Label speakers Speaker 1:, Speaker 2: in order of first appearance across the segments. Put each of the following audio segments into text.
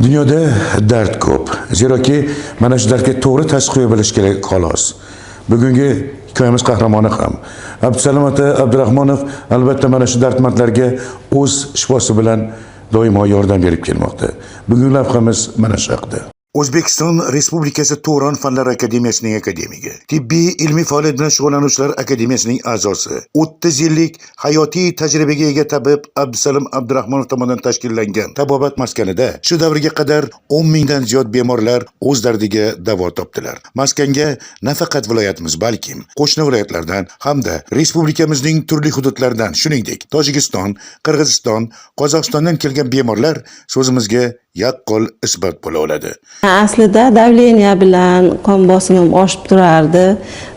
Speaker 1: Dunyoda dard ko'p. Zeroki mana shu dardga to'g'ri tashxis qo'ya bilish kerak xolos. Bugungi hikoyamiz qahramoni ham Abdusalom ota Abdurahmonov albatta mana shu dardmandlarga o'z shifosi bilan doimo yordam berib kelmoqda. Bugungi lavhamiz mana shu haqida. O'zbekiston Respublikasi Turon Fanlar Akademiyasining akademigi, tibbiy ilmiy faoliyat bilan shug'ullanuvchilar akademiyasining a'zosi, 30 yillik hayotiy tajribaga ega tabib Abdusalim Abdurahmonov tomonidan tashkillangan tabobat maskanida shu davrga qadar 10 mingdan ziyod bemorlar o'z dardiga davo topdilar. Maskanga nafaqat viloyatimiz, balkim qo'shni viloyatlardan hamda respublikamizning turli hududlaridan, shuningdek, Tojikiston, Qirg'iziston, Qozog'istondan kelgan bemorlar so'zimizga yaqqol isbot bo'la oladi.
Speaker 2: Aslida давление bilan qon bosimim oshib turardi.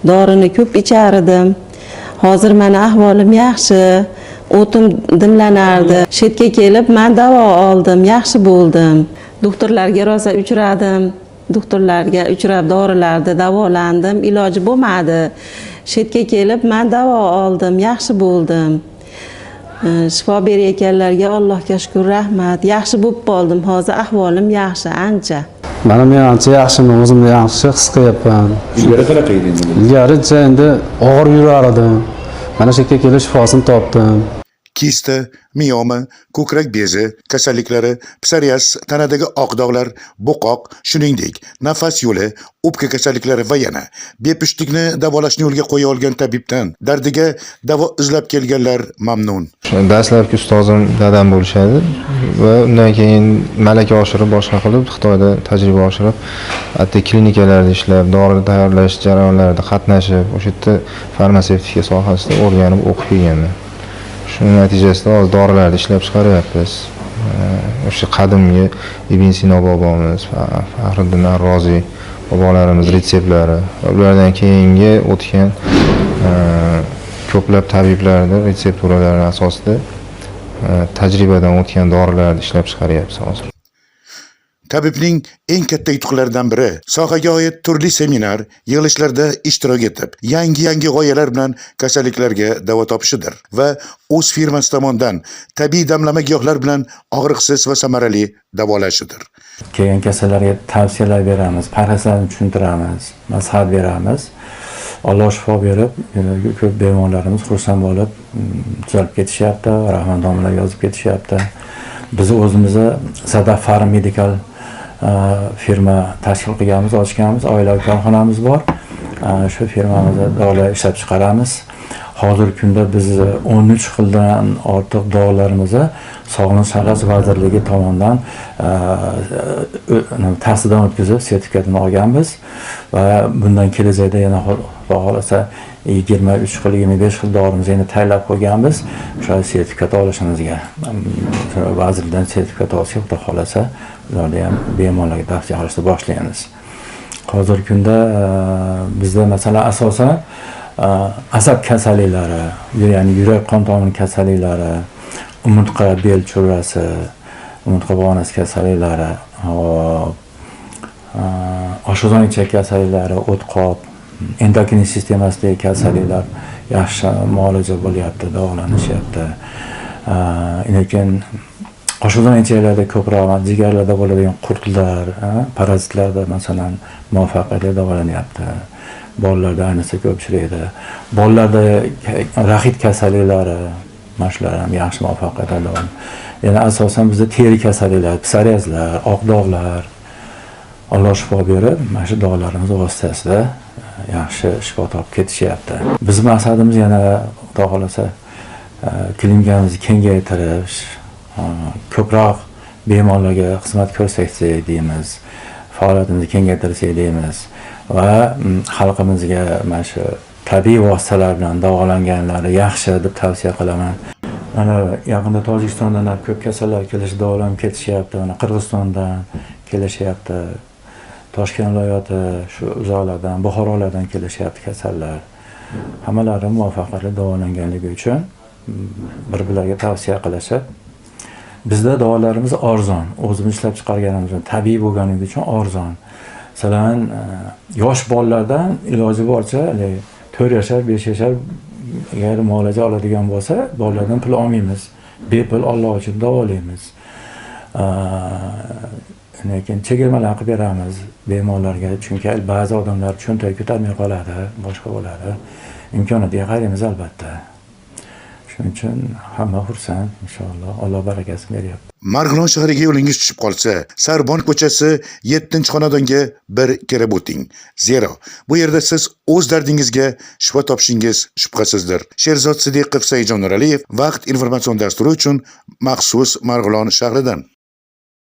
Speaker 2: Dorini ko'p ichar edim. Hozir mana ahvolim yaxshi. O'tim dimlanardi. Shetga kelib man davo oldim, yaxshi bo'ldim. Doktorlarga rosa uchradim. Doktorlarga uchrab dorilarda davolandim, iloji bo'lmadi. Shetga kelib man davo oldim, yaxshi bo'ldim. Shifo berayotganlarga Allohga shukur, rahmat. Yaxshi bo'lib qoldim. Hozir ahvolim yaxshi ancha.
Speaker 3: Mana men ancha yaxshiman, o'zimni yaxshi his qilyapman.
Speaker 1: Ilgari qanaqa edingiz?
Speaker 3: Ilgaricha endi og'ir yurar edim. Mana shu yerga kelib shifosini topdim.
Speaker 1: Kista, mioma, ko'krak bezi kasalliklari, psoriaz, tanadagi oq dog'lar, bo'qoq, shuningdek, nafas yo'li, o'pka kasalliklari va yana bepushtlikni davolashni yo'lga qo'ya olgan tabibdan dardiga davo izlab kelganlar mamnun.
Speaker 4: Dastlabki ustozim dadam bo'lishadi va undan keyin malaka oshirib, boshqa qilib, Xitoyda tajriba oshirib, hatto klinikalarda ishlab, dori tayyorlash jarayonlarida qatnashib, o'sha yerda farmatsevtika sohasida o'rganib, o'qib kelganman. Shuni natijasida hozir dorilarni ishlab chiqaryapmiz. O'sha qadimgi Ibn Sino bobomiz, Faxriddin Ar-Roziy bobolarimiz retseptlari va ulardan keyingi o'tgan ko'plab tabiblarni retsepturalari asosida tajribadan o'tgan dorilarni ishlab chiqaryapmiz hozir.
Speaker 1: Tabibning eng katta yutuqlaridan biri sohaga oid turli seminar, yig'ilishlarda ishtirok etib, yangi-yangi g'oyalar bilan kasalliklarga davo topishidir va o'z firmasi tomonidan tabiiy damlama giyohlar bilan og'riqsiz va samarali davolashidir.
Speaker 5: Kelgan kasallarga tavsiyalar beramiz, parhezlarni tushuntiramiz, maslahat beramiz. Alloh shifo berib, ko'p bemorlarimiz xursand bo'lib, tuzalib ketishyapti, rahmatnomalar yozib ketishyapti. Biz o'zimizni Sadaf Farm Medical firma tashkil qilganmiz, ochganmiz, oilaviy korxonamiz bor. Shu firmamizda dorilar ishlab chiqaramiz. Hozirgi kunda biz 13 xildan ortiq dorilarimizni Sog'liqni saqlash vazirligi tomonidan tasdiqdan o'tkazib, sertifikatini olganmiz va bundan kelajakda yana Xudo xohlasa 23 xil, 25 xil dorimizni endi tayyorlab qo'yganmiz. O'sha sertifikat olishimizga, o'sha vazirlikdan sertifikat olsak, Xudo xohlasa, ularni ham bemorlarga tavsiya qilishni boshlaymiz. Hozirgi kunda bizda masalan asosan asab kasalliklari, ya'ni yurak qon tomir kasalliklari, umurtqa bel churrasi, umurtqa pog'onasi kasalliklari, hop, oshqozon ichak kasalliklari, o'tqop, endokrin sistemasidagi kasalliklar yaxshi muolaja bo'lyapti, davolanishyapti. Lekin oshqozon ichaklarda ko'proq jigarlarda bo'ladigan qurtlar, parazitlarda masalan muvaffaqiyatli davolanyapti. Bolalarda ayniqsa ko'p uchraydi. Bolalarda raxit kasalliklari, mana shular ham yaxshi muvaffaqiyatli davolanadi. Yana asosan bizda teri kasalliklari, psoriazlar, oq dog'lar, Alloh shifo berib, mana shu dog'larimiz vositasida yaxshi shifo topib ketishyapti. Bizning maqsadimiz yana Xudo xohlasa klinikamizni kengaytirish, ko'proq bemorlarga xizmat ko'rsatsak deymiz, faoliyatimizni kengaytirsak deymiz va xalqimizga mana shu tabiiy vositalar bilan davolanganlari yaxshi deb tavsiya qilaman. Mana yaqinda Tojikistondan ham ko'p kasallar kelishib davolanib ketishyapti, mana Qirg'izistondan kelishyapti. Toshkent viloyati, shu uzoqlardan, Buxorolardan kelishyapti kasallar. Hammalari muvaffaqiyatli davolanganligi uchun bir-birlariga tavsiya qilishib, bizda dorilarimiz arzon, o'zimiz ishlab chiqarganimiz uchun, tabiiy bo'lganligi uchun arzon. Masalan, yosh bolalardan iloji boricha haligi 4 yashar, 5 yashar agar muolaja oladigan bo'lsa, bolalardan pul olmaymiz. Bepul Alloh uchun davolaymiz. Lekin chegirmalar qilib beramiz bemorlarga, chunki ba'zi odamlar cho'ntak ko'tarmay qoladi, boshqa bo'ladi. Imkoniyatiga qaraymiz albatta. Shuning uchun hamma xursand, inshaalloh. Alloh barakasini beryapti.
Speaker 1: Marg'ilon shahriga yo'lingiz tushib qolsa, Sarbon ko'chasi 7-xonadonga bir kirib o'ting. Zero bu yerda siz o'z dardingizga shifo topishingiz shubhasizdir. Sherzod Sidiqov, Saidjon Nuraliyev, Vaqt informatsion dasturi uchun maxsus Marg'ilon shahridan.